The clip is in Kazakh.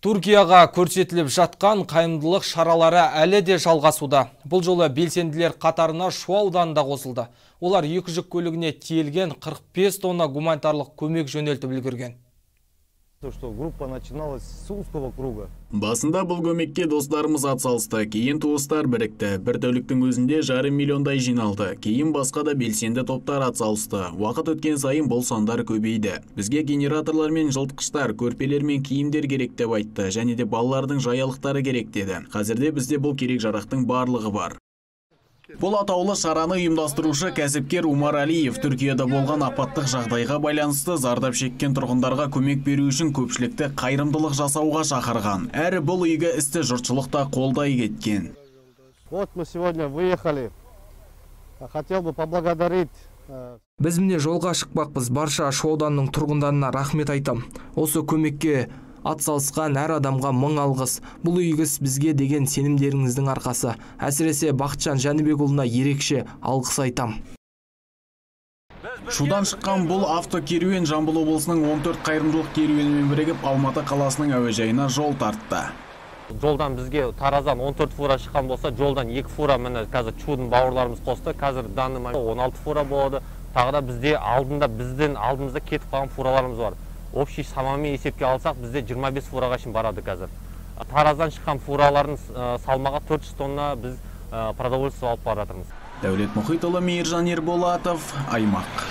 Түркияға көрсетіліп жатқан қайырымдылық шаралары әлі де жалғасуда. Бұл жолы белсенділер қатарына Шу ауданы да қосылды. Олар екі жүк көлігіне тиелген 45 тонна гуманитарлық көмек жөнелтіп үлгерген. То, что группа начиналась с узкого круга. Басында бұл көмекке достарымыз атсалысты, кейін туыстар бірікті. Бір тәуліктің өзінде 500 000-дай жиналды. Кейін басқа да белсенді топтар атсалысты. Уақыт өткен сайын бұл сандар көбейді. Бізге генераторлар мен жылытқыштар, көрпелер мен киімдер керек деп айтты. Және де балалардың жаялықтары керек деді. Қазірде бізде бұл керек жарақтың барлығы бар. Бұл атаулы шараны ұйымдастырушы кәсіпкер Умар Алиев Түркияда болған апаттық жағдайға байланысты зардап шеккен тұрғындарға көмек беру үшін көпшілікті қайырымдылық жасауға шақырған. Әрі бұл игі істі жұртшылық та қолдай кеткен. Вот мы сегодня выехали. Хотел бы поблагодарить Біз міне жолға шықпақпыз. Барша Шу ауданының тұрғындарына рахмет айтам. Осы көмекке атсалысқан әр адамға мың алғыс. Бұл игі іс бізге деген сенімдеріңіздің арқасы. Әсіресе Бақытжан Жәнібекұлына ерекше алғыс айтам. Шудан шыққан бұл автокеруен Жамбыл облысының 14 қайырымдылық керуенімен бірігіп, Алматы қаласының әуежайына жол тартты. Жолдан бізге Тараздан 14 фура шыққан болса, жолдан 2 фура міне қазір Чудың бауырларымыз қосты. Қазір данный момент 16 фура болады. Тағы да бізде алдында, біздің алдымызда кетіп қалған фураларымыз бар. Общий шамамен есепке алсақ, бізде 25 фураға шейін барады қазір. Тараздан шыққан фуралардың салмағы 400 тонна, біз продовольствие алып бара жатырмыз. Дәулет Мұхитұлы, Мейіржан Ерболатов, Аймақ.